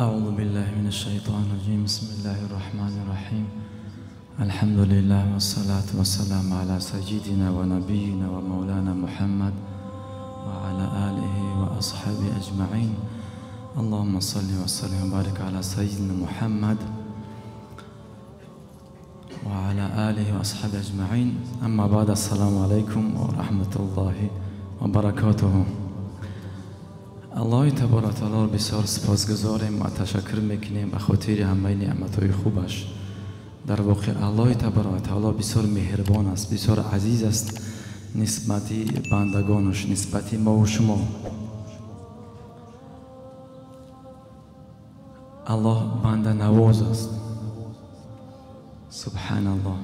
أعوذ بالله من الشيطان الرجيم. بسم الله الرحمن الرحيم. الحمد لله والصلاة والسلام على سيدنا ونبينا ومولانا محمد وعلى آله وأصحابه أجمعين. اللهم صل وسلم وبارك على سيدنا محمد وعلى آله وأصحابه أجمعين. أما بعد، السلام عليكم ورحمة الله وبركاته. الله تبارک و تعالی بسیار سپاسگزاریم و تشکر میکنیم به خاطر همه نعمت‌های خوبش. در واقع الله تبارک و تعالی بسیار مهربان است، بسیار عزیز است نسبت بندگانش، نسبت ما و شما. الله بنده نواز است. سبحان الله.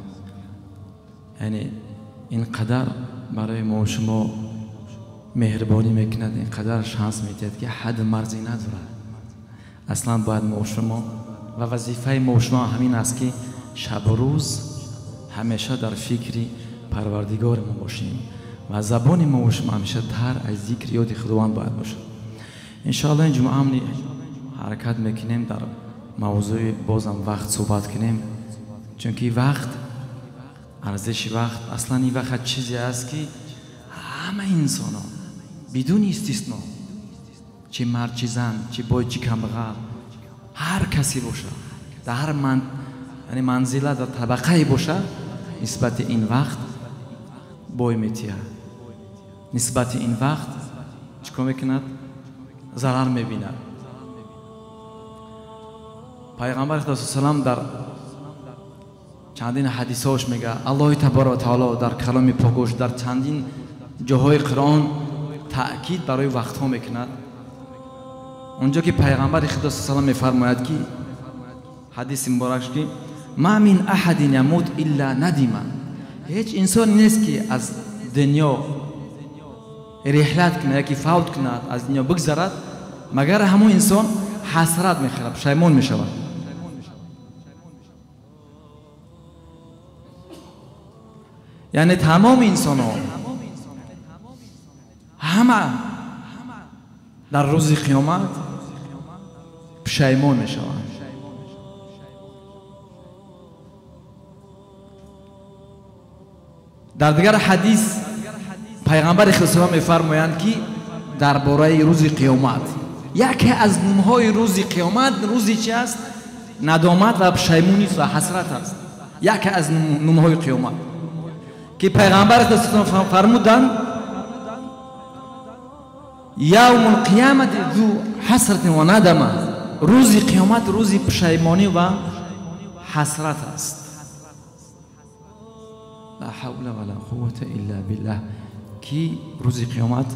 یعنی اینقدر برای ما و شما مهربانی میکند، اینقدر شانس میدهد که حد مرزی ندارد. اصلا باید ما و شما و وظیفه ما و شما همین است که شب و روز همیشه در فکر پروردگار ما باشیم و زبان ما و شما همیشه تر از ذکر یاد خداوند باید باشد. انشاءالله این جمعه هم حرکت میکنیم در موضوع بازم وقت صحبت کنیم، چون که وقت، ارزش وقت، اصلا این وقت چیزی است که همه انسان ها بدون استثنا، چه مرد چه زن، چه بای چه کمبغل، هر کسی باشه، در هر یعنی منزله در طبقه باشه، نسبت این وقت بای میتیه، نسبت این وقت چیکار میکند؟ ضرر میبیند. پیغمبر خدا صلی الله علیه و سلم در چندین حدیثاش میگه الله تبارک و تعالی در کلام پاکش در چندین جاهای قرآن تأکید برای وقتها میکند. اونجا که پیغمبر خدا صلی الله علیه و سلم میفرماید که حدیث مبارکش که ما من احد یموت الا ندیما، هیچ انسان نیست که از دنیا رحلت کنه، یکی فوت کند، از دنیا بگذرد، مگر همون انسان حسرت میخورد، پشیمان میشود. یعنی تمام انسان ها همه در روز قیامت پشیمان میشوند. در دیگر حدیث پیغمبر خدا میفرمایند که درباره روز قیامت، یکی از نمهای روز قیامت روزی چی است؟ ندامت و پشیمونی و حسرت است. یکی از نمهای قیامت که پیغمبر خدا فرمودند یوم القیامت ذو حسرت و ندمه، روز قیامت روز پشیمانی و حسرت است. لا حول ولا قوة الا بالله. که روز قیامت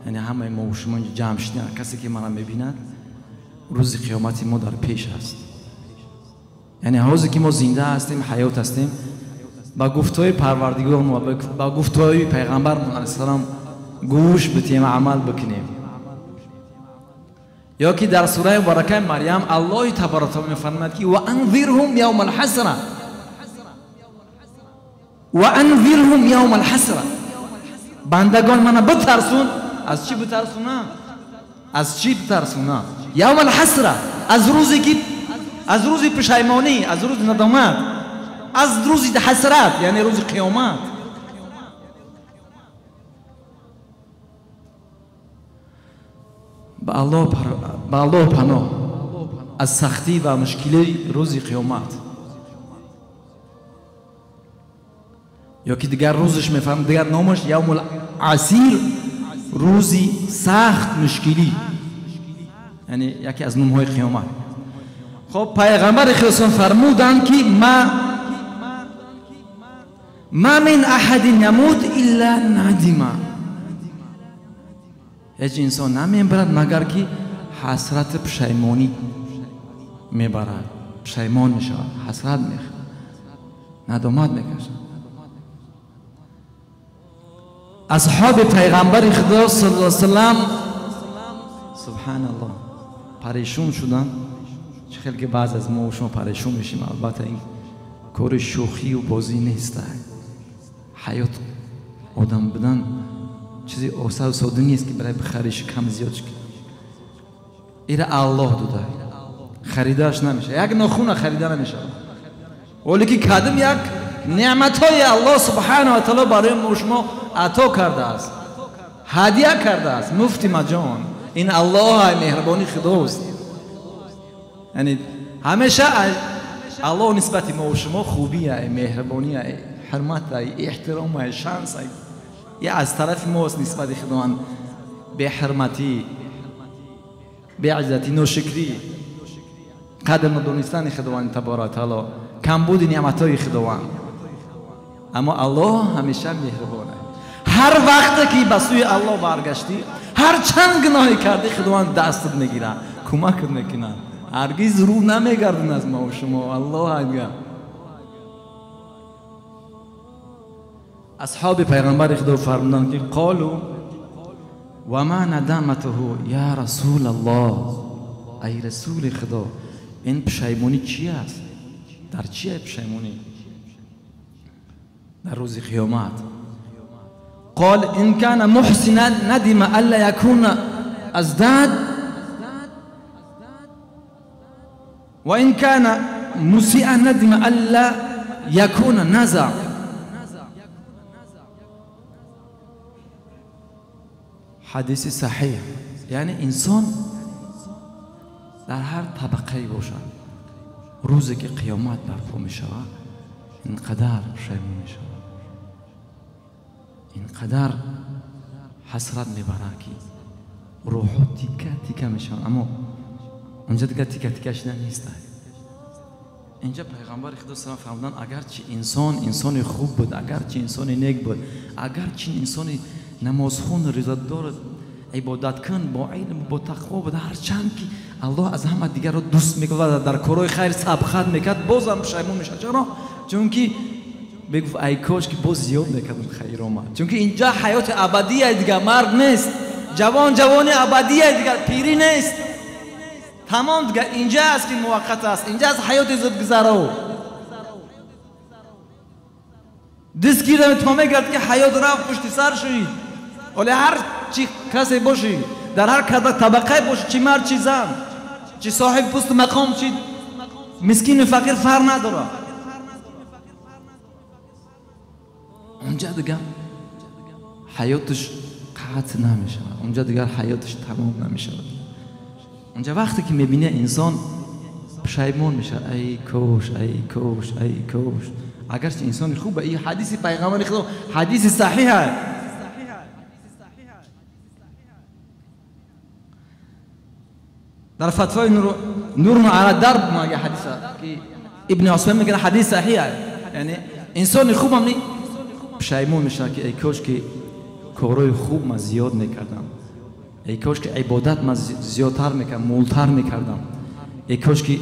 یعنی همه ما و شما جمع شدیم، کسی که مرا میبیند، روز قیامت ما در پیش است. یعنی حوزی که ما زنده هستیم، حیات هستیم، با گفتهای پروردگار و با گفتهای پیغمبر علیه السلام گوش بتیم، عمل بکنیم. یا که در سوره مبارکه مریم الله تبارک و تعالی میفرماید که و انذرهم یوم الحسره، و انذرهم یوم الحسره. بندگان منو بترسون. از چی بترسونم؟ از چی بترسونم؟ یوم الحسره، از روزی که، از روز پشیمانی، از روز ندامت، از روز حسرت، یعنی روز قیامت. به الله پناه از سختی و مشکلی روز قیامت. یا که دیگر روزش میفهم، دیگر نامش یوم العسیر، روزی سخت مشکلی، یعنی یکی از نامهای قیامت. خب پیغمبر خدا فرمودند که ما من احد یموت الا ندیما، هیچ انسان نمیبرد مگر که حسرت پشیمانی میبرد، پشیمان میشود، حسرت میخورد، ندامت میکشد. اصحاب پیغمبر خدا صلی الله علیه و سلم سبحان الله پریشون شدن. چه خیلی که بعض از ما و شما پریشون میشیم. البته این کار شوخی و بازی نیست. حیات آدم بودن چیزی آسان و ساده نیست که برای بخریش کم زیاد شد. ایره الله داده. Харидааш намешавад. Як нохуна харида намешавад. Вале ки кадом як неъматҳои Аллоҳ субҳанаҳу ва таъоло барои мо шумо ато кардааст, ҳадия кардааст, муфти маҷон. Ин Аллоҳ меҳрубонии Худост. Яъне ҳамеша Аллоҳ нисбати мо шумо хубия, меҳрубония, ҳурмат, эҳтиром, шанс. Я аз тарафи мост нисбати Худованд беҳурматӣ, беиззатӣ, ношукрӣ, қадр надонистани Худованд табарак ва таъоло, камбуди неъматҳои Худованд. Аммо Аллоҳ ҳамеша меҳрубон аст. Ҳар вақте ки ба сӯи Аллоҳ баргаштӣ, ҳар чанд гуноҳе кардӣ, Худованд дастат мегирад, кӯмакат мекунад. Ҳаргиз рӯ намегардон аз мо ва шумо. Аллоҳ агар асҳоби пайғамбари Худо фармуданд ки қолу ва ма надаматуҳу я расулаллоҳ, ай расули Худо, ин пушаймонӣ чи аст? Дар чи аст пушаймонӣ? Дар рӯзи қиёмат. قال إن كان محسنا ندم ألا يكون أزداد وإن كان مسيئا ندم ألا يكون نزع. حدیث صحیح. یعنی انسان در هر طبقه باشد، روزی که قیامت برپا می شود اینقدر پشیمون می شود، اینقدر حسرت میبرد که روحو تیکه تیکه می شود. اما اونجا دیگه تیکه تیکه شدن نیست. اینجا پیغمبر خدا صلی الله علیه و فرمودند اگرچه انسان انسان خوب بود، اگرچه انسان نیک بود، اگرچه انسان намозхон, ризодор, ибодаткун, бо илм, бо тақво буд, ҳарчанд ки Аллоҳ аз ҳама дигарро дӯст мекунад ва дар корҳои хайр сабқат мекард, бозам пушаймон мешавад. Чаро? Чунки мегуфт ай кош ки боз зиёд мекардам хайрома. Чунки инҷа ҳаёти абадия дигар, марг нест, ҷавон ҷавони абадия дигар, пирӣ нест, тамом дигар инҷа аст ки муваққат аст, инҷа аст ҳаёти зудгузаро. Дист гирдам то мегард ки ҳаёт рафт пушти сар шуд. Вале ҳар чи касе бошӣ, дар ҳар табақае бошӣ, чи мард, чи зан, чи соҳиби пусту мақом, чи мискину фақир, фарқ надорад. Унҷа дигар ҳаёташ қатъ намешавад, унҷа дигар ҳаёташ тамом намешавад. Унҷа вақте ки мебинад инсон пушаймон мешавад, ай кош, ай кош, ай кош. Агарчи инсони хуб, ин ҳадиси пайғамбари Худо ҳадиси саҳиҳ аст. Дар фатвои Нур ала дарб мега ҳадис ки Ибни Осмон мегӯяд ҳадис саҳиҳ аст. Яъне инсони хубам ни пушаймон мешавад ки эй кош ки корҳои хуб ман зиёд мекардам, эй кош ки ибодат ман зиёдтар мекардам, мултар мекардам, эй кош ки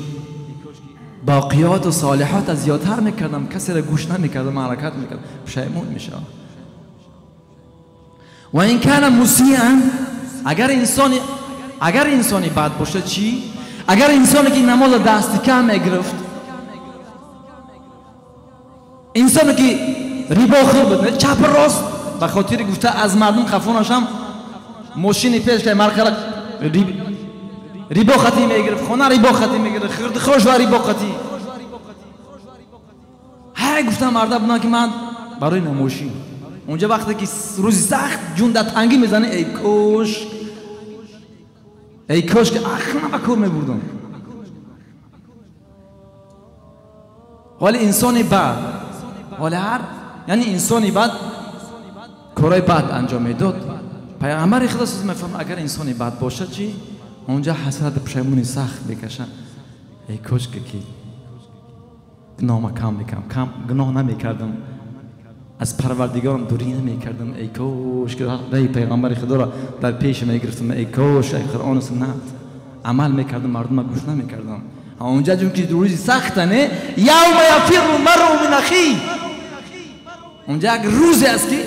боқиёту солиҳот зиёдтар мекардам, касеро гӯш намекардам, ҳаракат мекардам. Пушаймон мешавад. Ва ин кана мусиан, агар инсони бад бошад чӣ? Агар инсоне ки намозро дасти кам мегирифт, инсоне ки рибохӯр буд, чап рост ба хотири гуфта аз мардум хафо нашам, мошини пеш ка маркара рибохатӣ мегирифт, хона рибохатӣ мегирифт, хирдихош ва рибохатӣ. Ҳай гуфта марда будам ки ман барои намошин. Унҷа вақте ки рӯзи сахт ҷун дар тангӣ мезанӣ, эй кош, эй кош ки ақлам ба кор мебурдам. Ҳоли инсони бад, ҳоли ҳар яъне инсони бад корҳои бад анҷом медод. Пайғамбари Худо сӯз мефармояд агар инсони бад бошад чӣ? Онҷа ҳасрату пушаймони сахт мекашад. Эй кош ки гуноҳма кам мекардам, кам гуноҳ намекардам, аз парвардигорам дурӣ намекардам, эй кош ки раи пайғамбари Худоро дар пеш мегирифтам, эй кош эй Қуръону суннат амал мекардам, мардума гӯш намекардам. Онҷа чунки рӯзи сахта не, явма яфирру маръу мин ахи, онҷа як рӯзе аст ки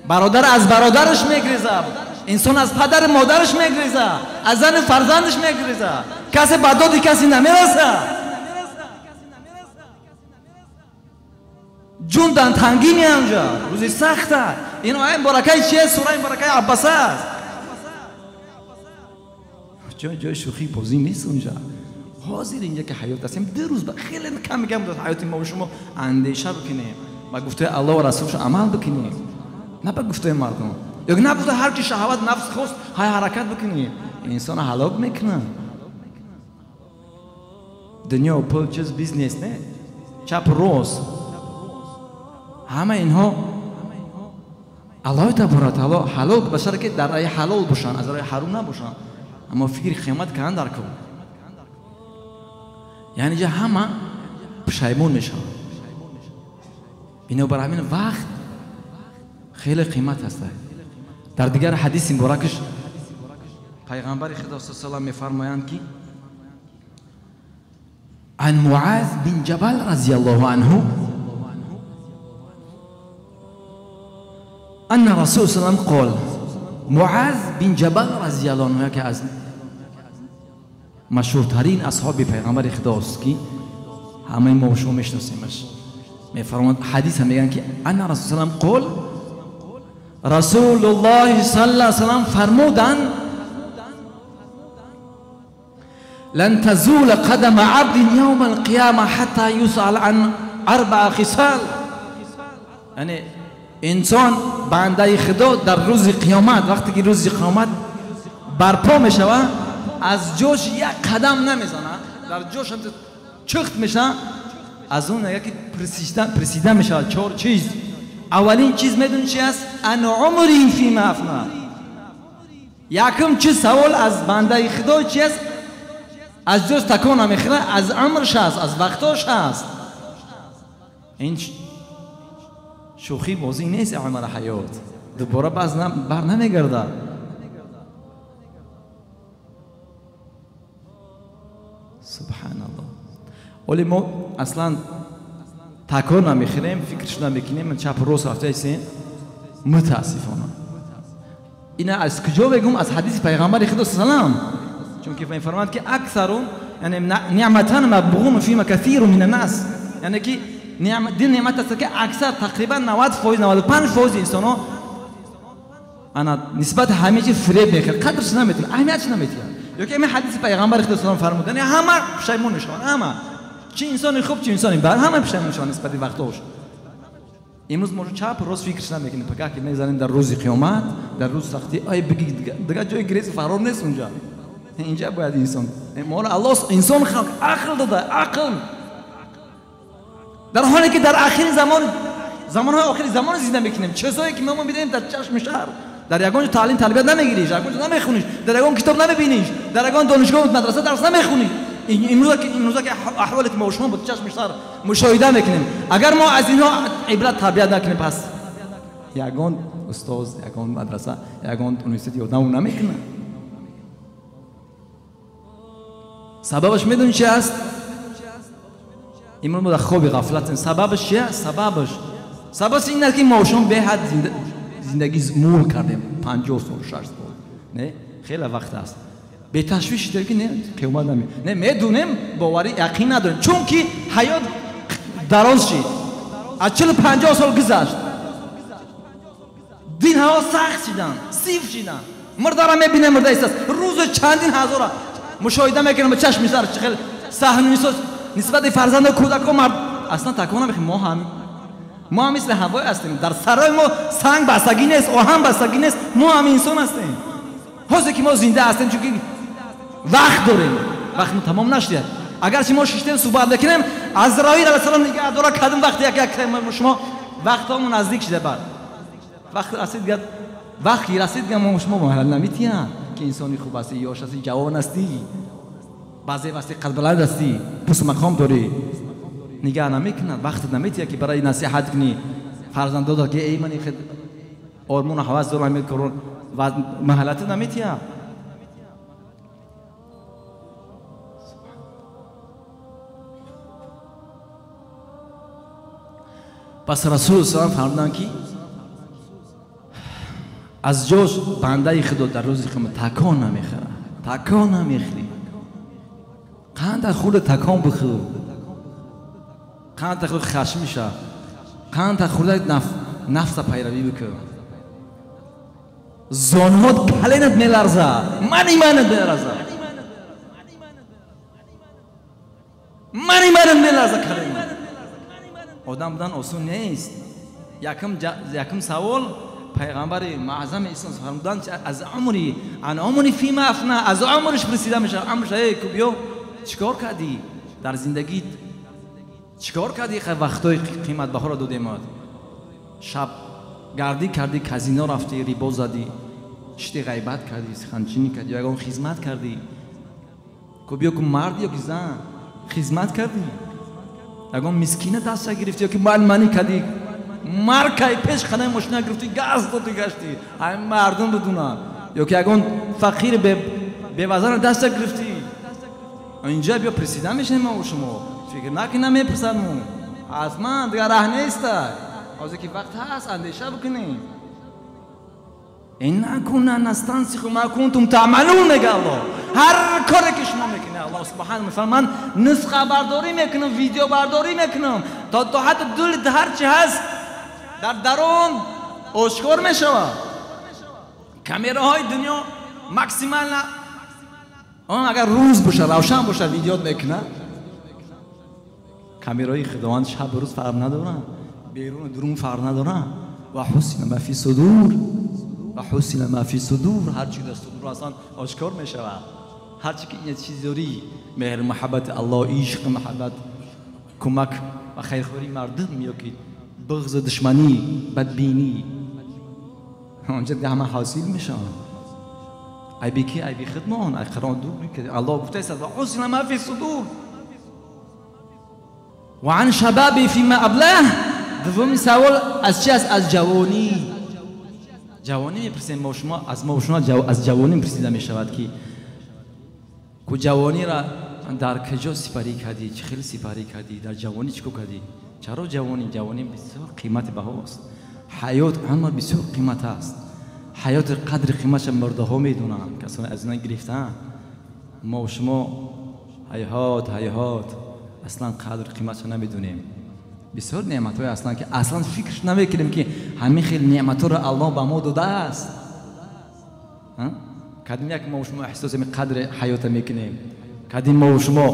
бародар аз бародараш мегрезад, инсон аз падару модараш мегрезад, аз зану фарзандаш мегрезад, касе ба доди касе намерасад. Ҷун дар тангӣ меанҷа, рӯзи сахта. Ин ояи муборакаи чист? Сураи муборакаи Аббаса аст. Ҷой ҷои шӯхӣ бозӣ нест унҷа. Ҳозир инҷа ки ҳаёт ҳастем, 2 рӯз хеле кам мегам ҳаёти мо ва шумо андеша бикунем, ба гуфтаи Аллоҳ ва расулаш амал бикунем, на ба гуфтаи мардум. Ё на гуфта ҳар чи шаҳват нафс хост, ҳай ҳаракат бикунем. Инсонро ҳалок мекунад. Дунё, пул, чиз, бизнес, не? Чап, рост. Ҳама инҳо Аллоҳ табарак ва таоло ҳалол башар ки дар роҳи ҳалол бошанд, аз роҳи ҳаром набошанд. Аммо фикри қиёмат кардан дар кор. Яъне ҷа ҳама пушаймон мешаванд. Бинобар ҳамин вақт хеле қимат аст. Дар дигар ҳадиси муборакаш пайғамбари Худо саллаллоҳу алайҳи васаллам мефармоянд ки عن معاذ بن جبل رضي الله عنه أن رسول صلى الله عليه وسلم قال معاذ بن جبل رضی الله عنه که از مشهورترین اصحاب پیغمبر خداست که همه ما و شما میشناسیمش، میفرمایند حدیث هم میگن که ان رسول صلی الله علیه و قال رسول الله صلی الله علیه و سلم فرمودند لن تزول قدم عبد يوم القيامة حتى يسأل عن 4 خصال. یعنی انسان بنده خدا در روز قیامت وقتی که روز قیامت برپا میشوه از جوش یک قدم نمیزنه، در جوش هم چخت میشه، از اون نگه که پرسیده میشه 4 چیز. اولین چیز میدونی چی است؟ ان عمری فیما افنا. یکم چیز سوال از بنده خدا چی است؟ از جوش تکان نمیخوره، از عمرش است، از وقتاش است. این شوخی بازی نیست عمر حیات، دوباره باز بر نمیگرده. سبحان الله. ولی ما اصلا تکان نمیخوریم، فکرش نمیکنیم، چپ روز رفته هستیم. متاسفانه اینا از کجا بگم؟ از حدیث پیغمبر خدا صلی الله علیه و سلم، چون که میفرماند که اکثرون یعنی نعمتان مبغون فيما كثير من الناس، یعنی که دین نعمت است که اکثر تقریبا 90% 95% انسان ها انا نسبت همه چیز فریب میخوره، قدرش نمیتونه، اهمیتش نمیتونه. یا که همین حدیث پیغمبر خدا صلی الله علیه و فرمودن همه پشیمون میشن، همه چه انسان خوب چه انسان بد، همه پشیمون میشن نسبت به وقتش. امروز ما چپ روز فکرش نمیکنیم، پکا که میزنیم در روز قیامت، در روز سختی، ای بگی دیگه جای گریز فرار نیست اونجا. اینجا باید انسان مال الله انسان خلق عقل داده، عقل در حالی که در آخر زمان، زمانهای آخر زمان زنده میکنیم، چیزایی که ما میبینیم در چشم شهر، در یگان تعلیم تربیت نمیگیریش، در یگان نمیخونیش، در یگان کتاب نمیبینیش، در یگان دانشگاه و مدرسه درس نمیخونی. امروز که احوال ما و شما با چشم شهر مشاهده میکنیم، اگر ما از اینها عبرت تربیت نکنیم، پس یگان استاد، یگان مدرسه، یگان university یادمون نمیکنه. سببش میدونی چی است؟ امروز ما در خواب غفلتیم. سببش چیه؟ سببش این است که ما و شما به حد زندگی مول کردیم، 50 سال 60 سال، نه خیلی وقت است. به تشویش داریم که نه قیامت نمی، نه میدونیم، باوری یقین نداریم، چون که حیات دراز شد، از 40-50 سال گذشت، دین ها سخت شدن، سیف شدن، مرده را میبینه مرده است، روز چندین هزار مشاهده میکنم به چشم سر چه خیلی صحنه نیست نسبت به فرزند و کودک و مرد اصلا تکون نمیخوریم. ما هم مثل هوای هستیم، در سرای ما سنگ بستگی نیست، آهن بستگی نیست، ما هم انسان هستیم. حاضر که ما زنده هستیم چون که وقت داریم، وقت ما تمام نشده. اگر ما شیشتیم صحبت بکنیم، عزرائیل علیه السلام نگه داره کدوم وقت یک یک شما وقتامون نزدیک شده، بعد وقت رسید دیگه، وقتی رسید دیگه ما شما محل نمیتیم که انسانی خوب هستی، یاش هستی، جوان هستی، بعضی وقتی قد بلند هستی، پوست مقام داری، نگاه نمیکند، وقت نمیتیه که برای نصیحت کنی فرزنده دار که ای من خود آرمون و هوس دارم میکنم و محلت نمیتیه. پس رسول صلی الله علیه و آله فرمودند که از جاش بنده خدا در روز قیامت تکان نمیخوره، تکان نمیخوری، قند خورده تکان بخور، قند خورده خشم میشه، قند خورده نفس پیروی بکن، زانوات کلینت میلرزه، منی منت میلرزه. Мани манам меларза калем. Одам будан осон нест. Якум савол пайғамбари маъзами ислом фармуданд аз умри ан умри фима афна, аз умриш пурсида мешавад. Умрш эй ку биё чикор кардӣ дар зиндагит, чикор кардӣ вақтҳои қиматбаҳоро додемад, шаб гардӣ кардӣ, казино рафтӣ, рибо задӣ, шити ғайбат кардӣ, суханчинӣ кардӣ, ягон хизмат кардӣ, ку биё ку мард ё ки зан хизмат кардӣ, ягон мискина даста гирифтӣ ё ки малманӣ кардӣ, маркай пеш ханаи мошина гирифтӣ, газ додӣ гаштӣ, ҳамин мардум бидунанд, ё ки ягон фақири бевазана даста гирифтӣ. Инҷа биё присида мешавем мо шумо, фикр накунӣ намепурсадмон, ҳатман дигар раҳ неста. Ҳозир ки вақт ҳаст андеша бикунем. Инна кунна настансиху ма кунтум таъмалун, мега Аллоҳ. Ҳар коре ки шумо мекунед, Аллоҳ субҳанаҳу мефармояд ман нусхабардорӣ мекунам, видеобардорӣ мекунам, то ҳатто дули ҳар чи ҳаст дар дарун ошкор мешавад. Камераҳои дунё максимально он агар рӯз бошад, равшан бошад, видеот мекунад. Камераҳои Худованд шаб рӯз фарқ надоранд, беруну дурун фарқ надоранд. Ва ҳусина ма фи судур, ва ҳусина ма фи судур, ҳар чи дар судур ҳастанд ошкор мешавад. Ҳар чи ки ин чиз дорӣ, меҳр, муҳаббати Аллоҳ, ишқ, муҳаббат, кӯмак ва хайрхоҳии мардум, ё ки бағзу душманӣ, бадбинӣ, онҷа дига ҳама ҳосил мешаванд. Айби ки? Айби худмон. Ай Қуръон дур мекард. Аллоҳ гуфтааст ва ҳусина ма фи судур. Ва ан шабаби фима аблаҳ. Дуввуми савол аз чи аст? Аз ҷавонӣ. Ҷавонӣ мепурсем мо шумо, аз мо шумо аз ҷавонӣ пурсида мешавад ки ку ҷавониро дар куҷо сипарӣ кардӣ, чӣ хел сипарӣ кардӣ, дар ҷавонӣ чӣ кор кардӣ? Чаро ҷавонӣ? Ҷавонӣ бисёр қимати баҳост. Ҳаёт умр бисёр қимат аст. Ҳаёти қадри қиматша мурдаҳо медонанд, касоне аз инҳо гирифтаанд. Мо шумо ҳайҳот ҳайҳот аслан қадр қиматша намедонем. Бисёр неъматҳое ҳастанд ки аслан фикрш намекунем ки ҳамин хел неъматҳоро Аллоҳ ба мо додааст. Кадим як мо шумо эҳсоси ҳамин қадри ҳаёта мекунем, кадим мо шумо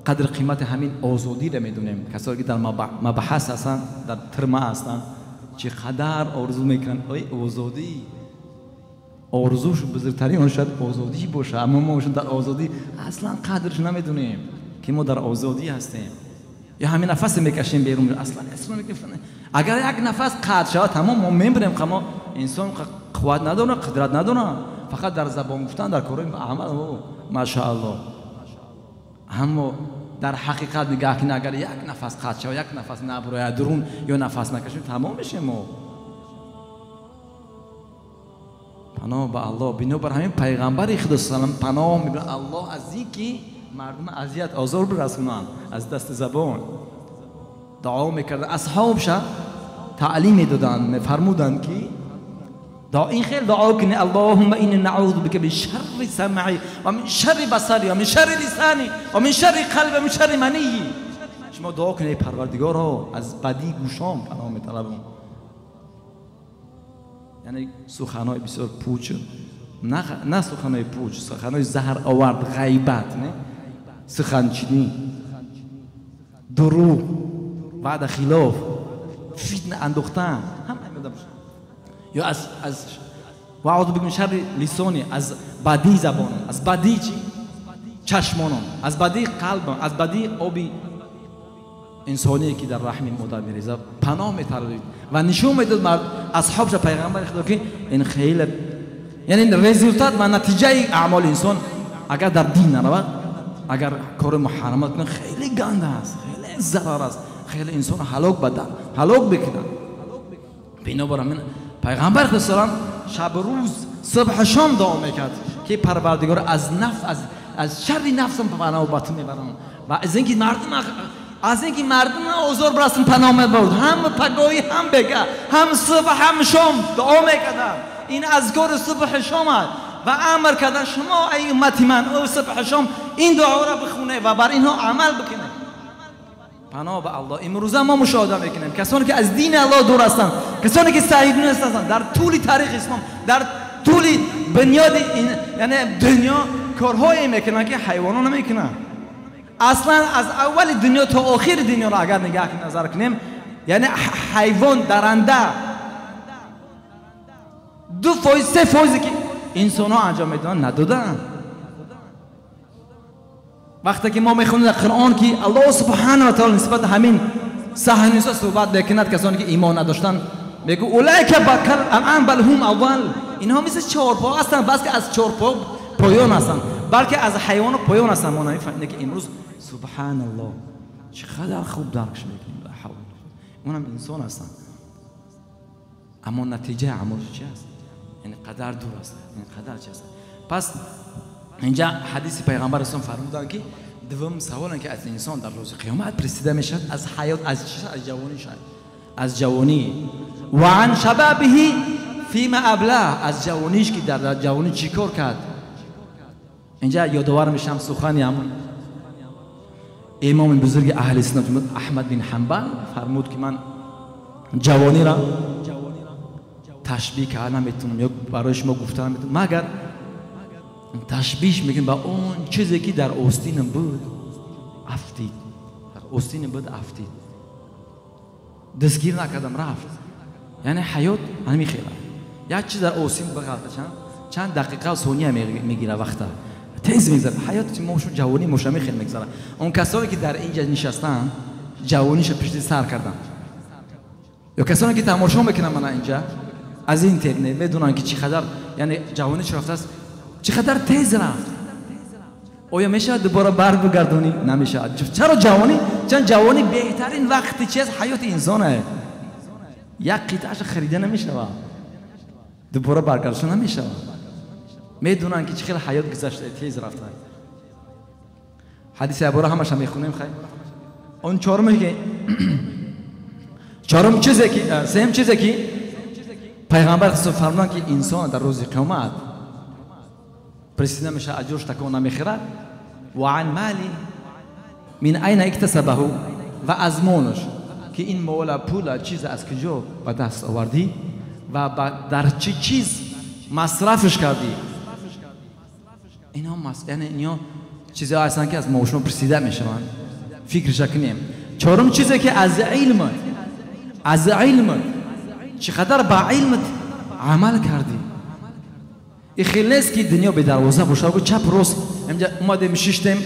қадри қимати ҳамин озодиро медонем. Касоне ки дар мабҳас ҳастанд, дар тирма ҳастанд, чӣ қадар орзу мекунанд ой озодӣ. Орзуш бузургтарин он шояд озодӣ бошад, аммо мо дар озодӣ аслан қадрш намедонем ки мо дар озодӣ ҳастем. Ё ҳамин нафасе мекашем берун, аслан агар як нафас қатъ шавад тамом мо мемирем. Мо инсон қувват надорад, қудрат надорад, фақат дар забон гуфтан, дар корҳои амал машааллоҳ. Аммо дар ҳақиқат нигаҳ кунед, агар як нафас қатъ шавад, як нафас набурояд дурун ё нафас накашем, тамом мешем мо. Паноҳ ба Аллоҳ. Бинобар ҳамин пайғамбари Худо саллам паноҳ мебарад Аллоҳ аз ин ки мардум азият озор бирасонанд аз дасти забон. Дуо мекарданд, асҳобша таълим медоданд, мефармуданд ки ин хел дуо кунед: Аллоҳумма инна наъузу бика мин шарри самъи ва мин шарри басари ва мин шарри лисани ва мин шарри қалби ва мин шарри мании. Шумо дуо кунед Парвардигоро, аз бадии гӯшом паноҳ металабам. Яъне суханҳои бисёр пуч, на суханҳои пуч, суханҳои заҳровард, ғайбат, не суханчинӣ, дурӯғ, ваъда хилоф, фитна андохтан, ҳама ё аз ва аъузу бика мин шарри лисони, аз бадии забонам, аз бадии чи чашмонам, аз бадии қалбам, аз бадии оби инсоние ки дар раҳми модар мерезад паноҳ металабид. Ва нишон медод асҳобша пайғамбари Худо ки ин хеле, яъне результат ва натиҷаи аъмоли инсон агар дар дин наравад, агар кори муҳаррамат кунад, хеле ганд аст, хеле зарар аст, хеле инсонро ҳалок бадар ҳалок мекунад. Бинобар ҳамин пайғамбар Худо салам шабу рӯз, субҳу шом дуо мекард ки Парвардигор аз нафс, аз шарри нафсам паноҳ ба ту мебарам ва аз ин ки мардум, аз ин ки мардум озор бирасанд паноҳ мебурд. Ҳам пагоҳӣ, ҳам бега, ҳам субҳ, ҳам шом дуо мекарданд. Ин азкори субҳу шом аст. Ва амр кардан шумо эй уммати ман, ӯ субҳу шом ин дуоро бихонед ва бар инҳо амал бикунед. Паноҳ ба Аллоҳ. Имрӯза мо мушоҳида мекунем касоне ки аз дини Аллоҳ дур ҳастанд, касоне ки саҳиб нестанд, дар тӯли таърихи ислом, дар тӯли бунёди яъне дунё корҳое мекунанд ки ҳайвонон намекунанд. Аслан аз аввали дунё то охири дунёро агар нигаҳ назар кунем, яъне ҳайвон даранда 2%, 3% ки инсонҳо анҷом медиҳанд надоданд. Вақте ки мо мехонем дар Қуръон ки Аллоҳ субҳанаҳу ва таъоло нисбат ҳамин саҳнисо суҳбат мекунад, касоне ки имон надоштанд, мегӯ улайка кал анъам бал ҳум аввал, инҳо мисли чорпо ҳастанд, бас ки аз чорпо поён ҳастанд, балки аз ҳайвоно поён ҳастанд. Мо намефаҳмем ки имрӯз субҳаналлоҳ чӣ қадар хуб даркш мекунем. Ла ҳавла, онам инсон ҳастанд, аммо натиҷаи амалш чи аст? Ин қадар дур аст, ин қадар чи аст. Пас инҷа ҳадиси пайғамбар ислом фармуданд ки дуввум саволе ки аз инсон дар рӯзи қиёмат пурсида мешавад аз ҳаёт, аз чи? Аз ҷавониш, аз ҷавонӣ. Ва ан шабабиҳи фима абла, аз ҷавониш ки дар ҷавонӣ чӣ кор кард. Инҷа ёдовар мешавам сухани ҳамон имоми бузурги аҳли суннат Аҳмад бин Ҳанбал фармуд ки ман ҷавониро ташбиҳ карда наметавонам ё барои шумо гуфта наметавонам, магар ташбиҳ мекунем ба он чизе ки дар остинам буд афтид, дар остинам буд афтид, дастгир накардам рафт. Яъне ҳаёт ҳамин хел як чиз дар остин бағалта чанд дақиқа сония мегира, вақта тез мегзарад. Ҳаёти мо ҷавонӣ мош ҳамин хел мегзарад. Он касоне ки дар инҷа нишастанд ҷавониша пишти сар карданд, ё касоне ки тамошо мекунанд мана инҷа аз интернет медонанд ки чӣ қадар яъне ҷавониш рафтааст, чӣ қадар тез рафт. Оё мешавад дубора бар бигардонӣ? Намешавад. Чаро ҷавонӣ? Чун ҷавонӣ беҳтарин вақти чи аст? Ҳаёти инсонае. Як қитъаша харида намешавад, дубора баргардошта намешавад. Медонанд ки чӣ хел ҳаёт гузашта, тез рафта. Ҳадиси абура ҳамаша мехонем. Хай он чорум ки чорум чизе ки сеюм чизе ки пайғамбар фармуданд ки инсон дар рӯзи қиёмат пурсида мешавад, аз ҷош такон намехӯрад. Ва ан мали мин айна иктасабаҳу, ва аз молаш ки ин мола, пула, чиза аз куҷо ба даст овардӣ ва дар чӣ чиз масрафш кардӣ. Инҳо яъне инҳо чизҳое ҳастанд ки аз мо шумо пурсида мешаванд, фикрша кунем. Чорум чизе ки аз илм, аз илм чӣ қадар ба илмат амал кардӣ. И хел нест ки дунё бедарвоза бошад, гу чап рост инҷа омадем шиштем,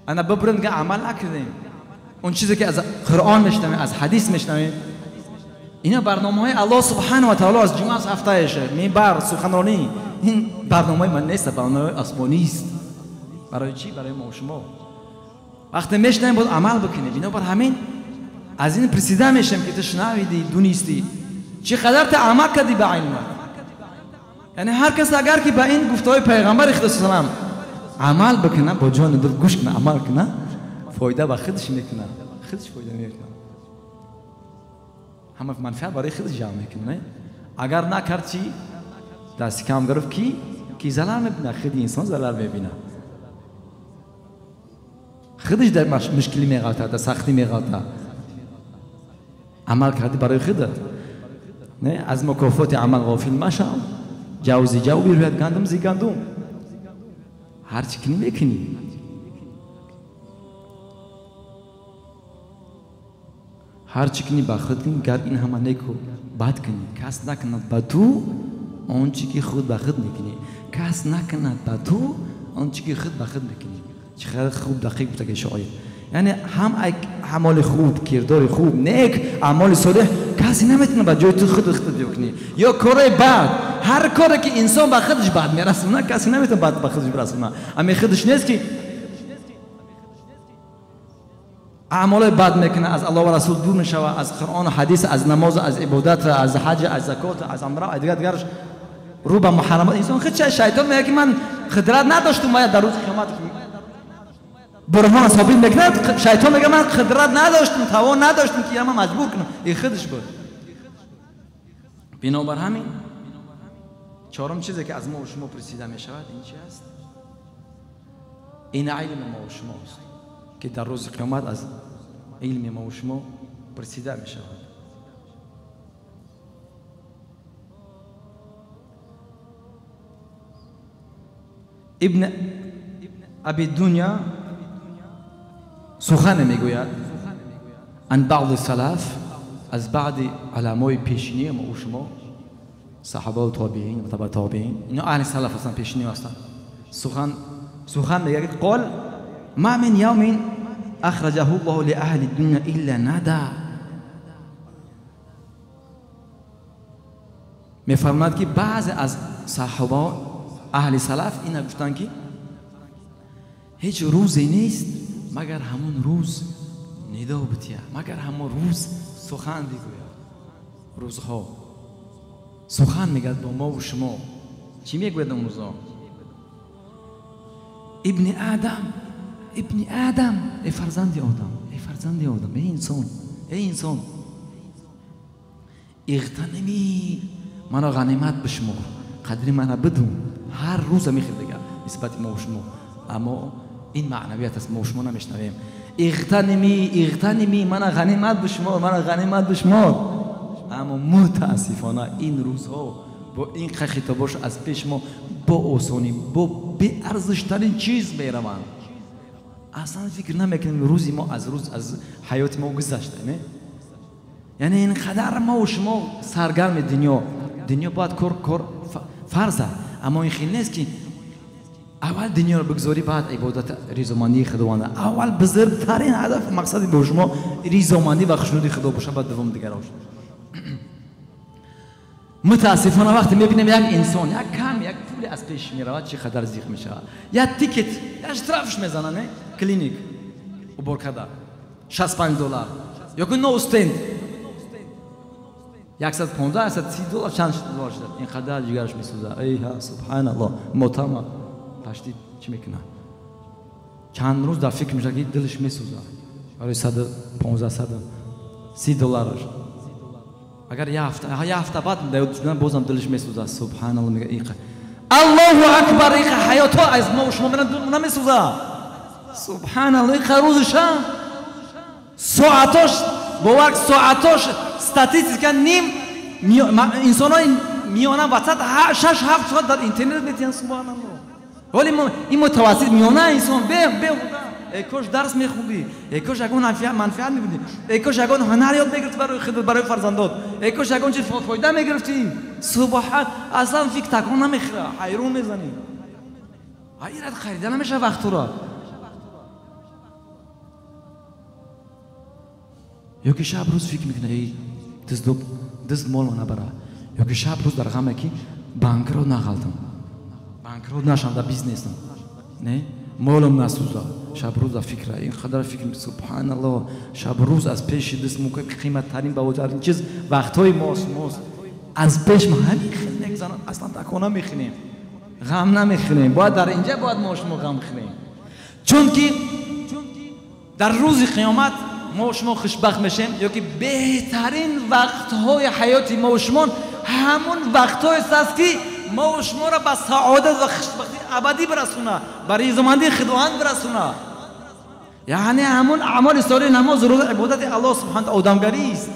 ана бибурем дига амал накардем. Он чизе ки аз Қуръон мешунавем, аз ҳадис мешунавем, ино барномаҳои Аллоҳ субҳанаҳу ва таъоло аз ҷумъа аз ҳафтаеше минбар суханронӣ, ин барномаи ман нест, барномаи осмонист. Барои чӣ? Барои мо шумо. Вақте мешунавем бояд амал бикунем. Бинобар ҳамин аз ин пурсида мешавем ки ту шунавидӣ, дунистӣ, чӣ қадар ту амал кардӣ ба илмат. Яъне ҳар кас агар ки ба ин гуфтаҳои пайғамбари Худо салам амал бикунад, бо ҷони дил гӯш кунад, амал кунад, фоида ба худаш мекунад, худаш фоида мекунад, ҳама манфиат барои худаш ҷамъ мекунад. Агар накард чӣ? Дасти кам гирифт, ки залал мебинад? Худи инсон залал мебинад, худаш дар мушкилӣ меғалтад, дар сахтӣ меғалтад. Амал кардӣ барои худат, не аз мукофоти амал ғофил машав. ҷав зи ҷав бирӯяд, гандум зи гандум. Ҳар чӣ кунӣ мекунӣ. Ҳар чӣ кунӣ ба худ кунӣ, гар ин ҳама неку бад кунӣ. Кас накунад ба ту он чӣ ки худ ба худ мекунӣ. Кас накунад ба ту он чӣ ки худ ба худ мекунӣ. Чӣ қадар хуб дақиқ гуфта ки шоир. Яъне ҳам амали хуб, кирдори хуб, нек, амали солеҳ касе наметавонад ба ҷои ту худ худ бикунӣ. Ё кори бад, ҳар коре ки инсон ба худаш бад мерасонад, касе наметавонад бад ба худаш бирасонад. Ами худаш нест ки аъмолҳои бад мекунад, аз Аллоҳ ва Расул дур мешавад, аз Қуръон, ҳадис, аз намоз, аз ибодат, аз ҳаҷ, аз закот, аз умра, аз дигар дигараш рӯ ба муҳаррамот. Инсон худ шайтон мегӯяд ки ман қудрат надоштум, бояд дар рӯзи қиёмат бурҳон собит мекунад. Шайтон мегӯяд ман қудрат надоштум, тавон надоштум ки ман маҷбур кунам. Ин худаш буд. Бинобар ҳамин чорум чизе ки аз мо ва шумо пурсида мешавад ин чи аст? Ин илми мо ва шумост ки дар рӯзи қиёмат аз илми мо ва шумо пурсида мешавад. Ибн Аби Дуня Сухане мегӯяд ан баъди салаф, аз баъди уламои пешини мо шумо, саҳоба ва тобеин ва таба тобеин, ино аҳли салаф ҳастанд, пешини ҳастанд. Сухан мегӯяд қол ма мин явмин ахраҷаҳу Аллоҳу ли аҳли дунё илла нада. Мефармояд ки баъзе аз саҳоба аҳли салаф ина гуфтанд ки ҳеҷ рӯзе нест магар ҳамон рӯз нидо бития, магар ҳамон рӯз сухан бигӯяд. Рӯзҳо сухан мегӯяд бо мо ва шумо. Чӣ мегӯяд он рӯзҳо? Ибни Адам, ибни Адам, эй фарзанди Одам, эй фарзанди Одам, эй инсон, эй инсон, иғтаними, маро ғанимат бишмор, қадри мана бидун. Ҳар рӯза мехел дигар нисбати мо ва шумо. Аммо ин маънавият аст, мо ва шумо намешнавем. Иғтаними, иғтаними, мана ғанимат бишмор, мана ғанимат бишмор. Аммо мутаассифона ин рӯзҳо бо ин хитобош аз пеш мо бо осонӣ, бо беарзиштарин чиз мераванд. Аслан фикр намекунем рӯзи мо аз рӯз аз ҳаёти мо гузашта, не? Яъне ин қадар мо ва шумо саргарми дунё. Дунё бояд кор фарз аст, аммо ин хел нест ки аввал дунёро бигзорӣ, баъд ибодат ризомандии Худованд. Аввал бузургтарин ҳадаф мақсади бо шумо ризомандӣ ва хушнуди Худо бошад, баъд дуввум дигарош. Мутаассифона вақте мебинем як инсон як кам як пуле аз пеш меравад, чӣ қадар зиқ мешавад. Як тикет, як штрафш мезанад, не? Клиник убор карда $65 ё ки ноу стенд 115, $130, чанд доллар шуд. Ин қадар ҷигараш месӯзад. Эй ҳа, субҳаналлоҳ, мотама пашти чӣ мекунад? Чанд рӯз дар фикр мешавад ки дилаш месӯзад барои 115, 130 доллараш. Агар як ҳафта баъд бозам дилаш месӯзад. Субҳаналлоҳ, мегӯяд иқа Аллоҳу акбар, иқа ҳаётҳо аз мо ва шумо намесӯзад. Субҳаналлоҳ, иқа рӯзиша соатош, бовар соатош статистика ним инсонҳои миёна васат 6-7 соат дар интернет метиҳанд. Субҳаналлоҳ. Вале ин мутавассит миёна инсон беҳуда. Эй кош дарс мехондӣ, эй кош ягон манфиат мебудӣ, эй кош ягон ҳунар ёд мегирифтӣ барои худат, барои фарзандот, эй кош ягон чиз фоида мегирифтӣ. Субҳан, аслан фикр такон намехӯра, ҳайрон мезанӣ. Ҳайрат харида намешавад вақтура. Ё ки шаб рӯз фикр мекунад, эй дизд моло набара, ё ки шаб рӯз дар ғаме ки банкрот нағалтам, банкрот нашам дар бизнесам, не, молам насӯзад. Шаб рӯз дар фикра, ин қадар фикр. Субҳаналлоҳ, шаб рӯз аз пеши даст мука қиматтарин бавотарин чиз вақтҳои мост аз пеш мо ҳамин хел мегзанад. Аслан такон намехӯрем, ғам намехӯрем. Бояд дар инҷа бояд мо шумо ғам хӯрем, чунки дар рӯзи қиёмат мо шумо хушбахт мешем, ё ки беҳтарин вақтҳои ҳаёти мо шумо ҳамон вақтҳоест аст ки мо шуморо ба саодат ва хушбахтии абадӣ бирасонад, ба ризомандии Худованд бирасонад. Яъне ҳамон аъмоли солеҳ, намоз, рӯза, ибодати Аллоҳ субҳана таъола одамгарист.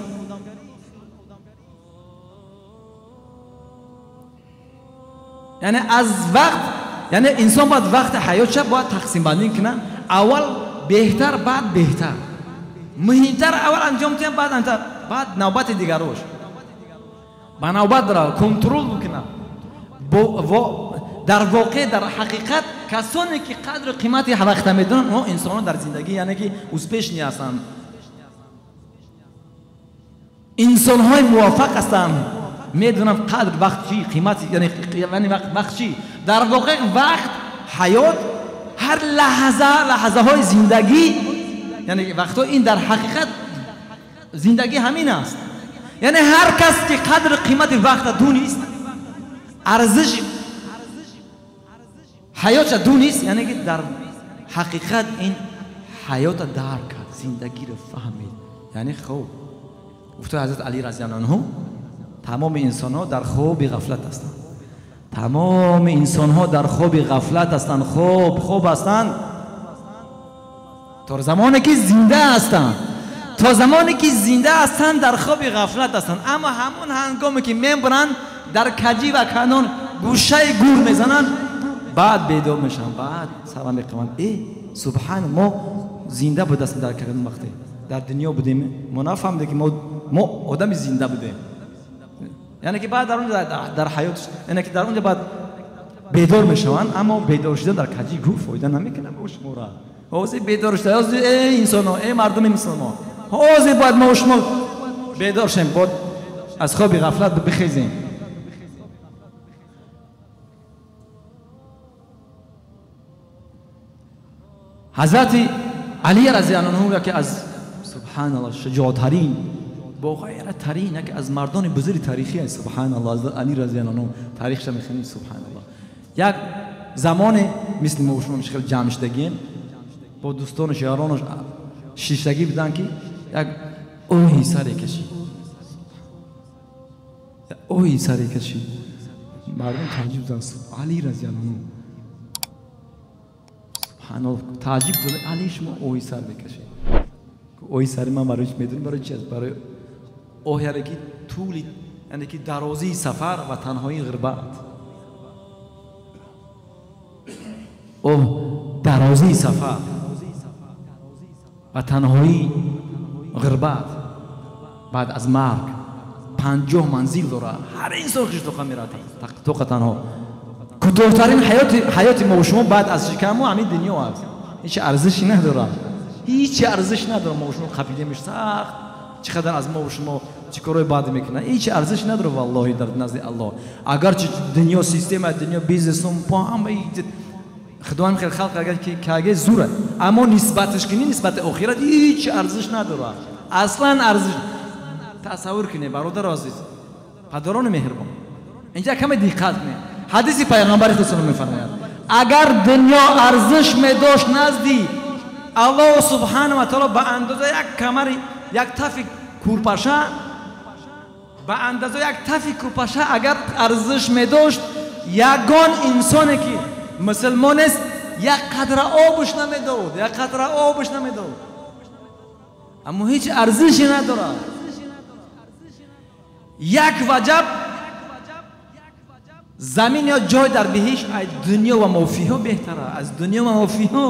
Яъне аз вақт, яъне инсон бояд вақти ҳаётша бояд тақсимбандӣ кунад. Аввал беҳтар, баъд беҳтар, муҳимтар аввал анҷом диҳам, баъд навбати дигарош ба навбат дара контрол бикунад. Дар воқеъ, дар ҳақиқат касоне ки қадру қимати вақта медонанд, онҳо инсонҳо дар зиндагӣ яъне ки успешни ҳастанд, инсонҳои муваффақ ҳастанд, медонанд қадр вақт чӣ, қимат яъне вақт чӣ. Дар воқеъ вақт, ҳаёт, ҳар лаҳза, лаҳзаҳои зиндагӣ, яъне вақтҳо ин дар ҳақиқат зиндагӣ ҳамин аст. Яъне ҳар кас ки қадру қимати вақта дунист, арзиши ҳаётша дунист, яъне ки дар ҳақиқат ин ҳаёта дарк кард, зиндагиро фаҳмид. Яъне хоб гуфта ҳазрат Али разияллоҳу анҳу, тамоми инсонҳо дар хоби ғафлат ҳастанд. Тамоми инсонҳо дар хоби ғафлат ҳастанд, хоб ҳастанд то замоне ки зинда ҳастанд. То замоне ки зинда ҳастанд дар хоби ғафлат ҳастанд. Аммо ҳамон ҳангоме ки мембуранд, дар каҷӣ ва канон гӯшаи гур мезананд, баъд бедор мешаванд, баъд сара меқаванд. Э субҳан, мо зинда будастем дар кадом вақте дар дунё будем, мо нафаҳмидем ки мо одами зинда будем. Яъне ки баъд дар он дар ҳаёт, яъне ки дар онҷо баъд бедор мешаванд, аммо бедор шудан дар каҷи гӯ фоида намекунад мо шуморо. Ҳозир бедор шуда, ҳозир эй инсонҳо, эй мардуми мусулмон, ҳозир бояд мо шумо бедор шем, бояд аз хоби ғафлат бихезем. Ҳазрати Али разияллоҳу анҳу яке аз субҳаналлоҳ шуҷоътарин, боғайраттарин, яке аз мардони бузурги таърихӣ аст. Субҳаналлоҳ, Али разияллоҳу анҳу таърихша мехонем. Субҳаналлоҳ, як замоне мисли мо шумо хеле ҷамъ шудагием, бо дӯстонаш яронаш шиштагӣ буданд ки як оҳи саре кашид, оҳи саре кашид. Мардум таъҷиб буданд. Али разияллоҳу анҳу субҳаналлоҳ таъҷиб буданд. Али, шумо оҳи сар мекашед. Оҳи сари ман барои чӣ медонӣ? Барои чи аст? Барои оҳ, яъне ки тӯли, яъне ки дарозии сафар ва танҳоии ғурбат. Оҳ, дарозии сафар ва танҳоии ғурбат баъд аз марг 50 манзил дорад. Ҳар инсон хиштоқа меравад тоқа танҳо. Кӯтоҳтарин ҳаёти мо шумо баъд аз шикаму ҳамин дунё аст. Ҳеҷ арзиши надорад, ҳеҷ арзиш надорад. Мо шумо қапидемиш сахт, чӣ қадар аз мо шумо чӣ корҳои бад мекунад, ҳеҷ арзиш надорад валлоҳи дар назди Аллоҳ. Агарчи дунё система, дунё бизнесум, ҳамаи худованд хеле халқ агар ки каге зур, аммо нисбаташ кунӣ нисбати охират ҳеҷ арзиш надорад, аслан арзиш. Тасаввур кунед бародари азиз, падарони меҳрубон, инҷа каме диққат кунед. Ҳадиси пайғамбари худо мефармояд: агар дунё арзиш медошт назди Аллоҳ субҳанаҳу ва таъоло ба андозаи як камари, як тафи курпаша, ба андозаи як тафи курпаша агар арзиш медошт, ягон инсоне ки мусулмон аст як қатра обаш намедод, як қатра обаш намедод. Аммо ҳеҷ арзише надорад. Як ваҷаб замин ё ҷой дар биҳишт аз дунё ва мофиҳо беҳтар аст, аз дунё ва мофиҳо,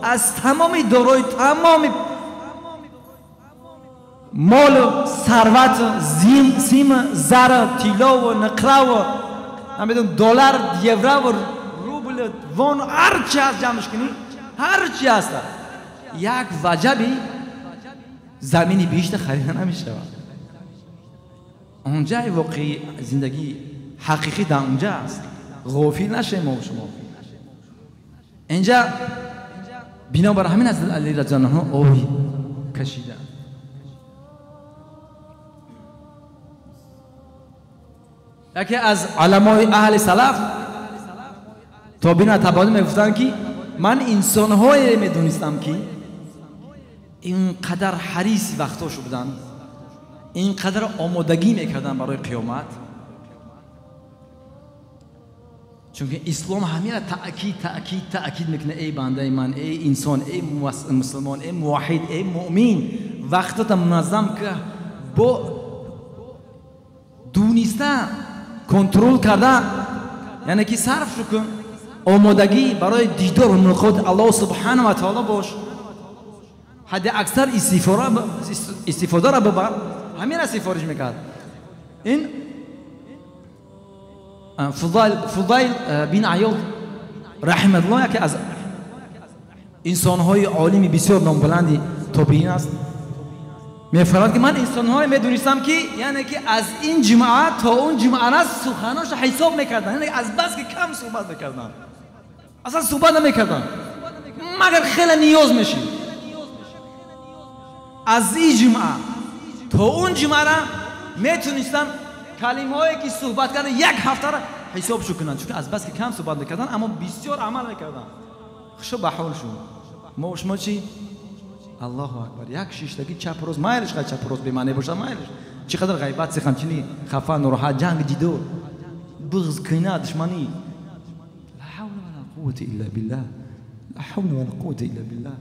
аз тамоми дорои, тамоми молу сарват, сим, зар, тиллову нақраву намедонам доллар, еврову рубл, вон, ҳар чи ҳаст ҷамъш кунӣ, ҳар чи ҳаст, як ваҷаби замини биҳишта харида намешавад. Онҷаи воқеи зиндагии ҳақиқӣ дар онҷа аст. Ғофил нашем мо шумо. Инҷа бинобар ҳамин аз Али разияллоҳу анҳу оҳ кашида. Яке аз уламои аҳли салаф тобеин ва табаъин мегуфтанд ки ман инсонҳое медонистам ки инқадар ҳариси вақтҳошо буданд, инқадар омодагӣ мекарданд барои қиёмат, чунки ислом ҳамира таъкид таъкид таъкид мекунад: эй бандаи ман, эй инсон, эй мусулмон, эй муваҳҳид, эй муъмин, вақтата муназзам ки бо дуниста контрол карда, яъне ки сарф кун, омодагӣ барои дидор ва мулоқоти Аллоҳ субҳанаҳу ва таъоло бош, ҳадди аксар истифодаро бибар. Ҳамира сифориш мекард. Ин Фудайл бин Аёд раҳимаҳуллоҳ яке аз инсонҳои олими бисёр номбаланди тобеин аст. Мефармояд ки ман инсонҳое медонистам ки яъне ки аз ин ҷумъа то он ҷумъа суханошро ҳисоб мекарданд, яъне аз бас ки кам суҳбат мекарданд, аслан суҳбат намекарданд, магар хеле ниёз мешид. Аз ин ҷумъа то он ҷумъара метонистанд калимаҳое ки суҳбат карда як ҳафтара ҳисобшо кунанд, чунки аз бас ки кам суҳбат мекарданд, аммо бисёр амал мекарданд. Хушо ба ҳолшон. Мо шумо чӣ? Аллоҳу акбар, як шиштагӣ чап рост, майлиш ха чап рост бемаъне бошад, майлиш чӣ қадар ғайбат сихам, чини хафа, нороҳат, ҷанг, ҷидол, буғз, кина, душманӣ. Ла ҳавла ва ла қуввата илла биллаҳ, ла ҳавла ва ла қуввата илла биллаҳ.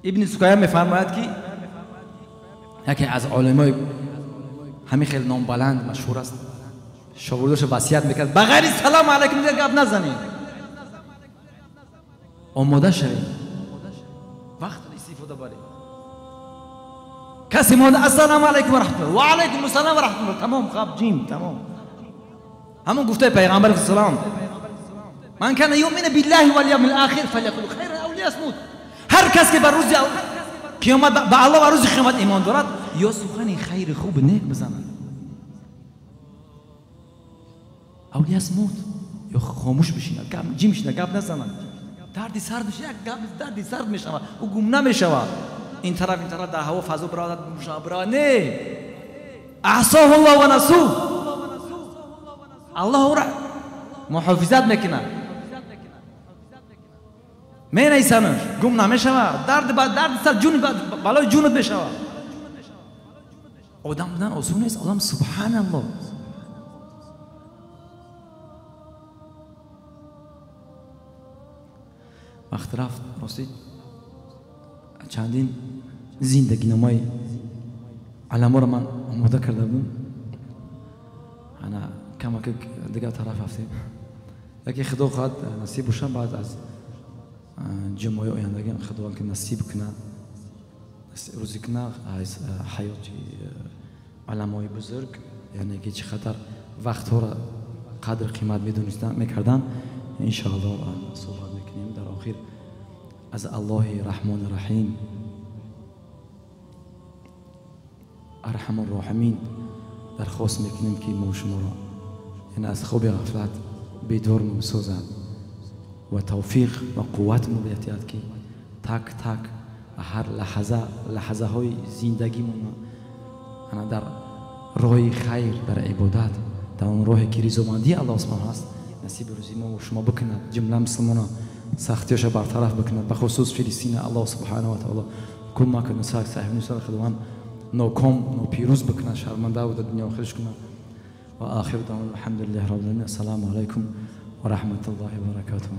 Ибни Сукая мефармояд ки яке аз олимои ҳамин хел номбаланд машҳур аст, шогирдошо васият мекард, ба ғайри салому алайкум дигар гап назанед. Омода шавед, вақт истифода баред. Касе монда ассалому алайкум ва раҳматуллоҳ, ва алайкум ассалом ва раҳматуллоҳ, тамом, хаб ҷим, тамом. Ҳамон гуфтаи пайғамбар салом, ман кана юъмину биллаҳи вал явмил охир фалякул хайран ав лиясмут. Ҳар кас ки ба рӯзи қиёмат, ба Аллоҳ ва рӯзи қиёмат имон дорад, ё сухани хайри хуб нек бизанад, ав лиясмут, ё хомӯш бишинад, ҷим шинад, гап назанад. Дарди сар мешавад, як гап дарди сар мешавад, ӯ гум намешавад. Ин тараф, ин тараф дар ҳаво фазо биравад, биравад, не. Аҳсоҳу Аллоҳ ва насуҳ, Аллоҳ ӯро муҳофизат мекунад, менависанаш, гум намешавад. Дарди сар, ҷун, балои ҷунат мешавад. Одам будан осон нест. Одам субҳаналлоҳ. Вақт рафт, рости чандин зиндагиномаи аламоро ман омода карда будам, ана камака дигар тараф рафтем. Яке худо хоҳад насиб бошад, баъд аз ҷумъаи ояндагиам худованд ки насиб кунад, рӯзӣ кунад аз ҳаёти аламои бузург, яъне ки чӣ қадар вақтҳоро қадр қимат медонистан мекардан, иншоаллоҳ суҳбат мекунем. Дар охир аз Аллоҳи Раҳмони Раҳим, Арҳаму Роҳимин дархост мекунем, ки мо шуморо яъне аз хоби ғафлат бедор созад ва тавфиқ ва қувват мебиҳад, ки так так ҳар лаҳза лаҳзаҳои зиндагимон ана дар роҳи хайр, дар ибодат, дар он роҳе ки ризомандии Аллоҳ субҳонаҳу аст, насиби рӯзи мо шумо бикунад. Ҷумла мусулмона сахтиёша бартараф бикунад, бахусус Филистина Аллоҳ субҳонаҳу ва таоло кӯмак кунад, саҳиб нусрат худованд ноком нопирӯз бикунад, шарманда ва дар дунё охираш кунад. Ва охиру даъвона алҳамдулиллаҳи раббил оламин. Ассалому алайкум ва раҳматуллоҳи ва баракатуҳ.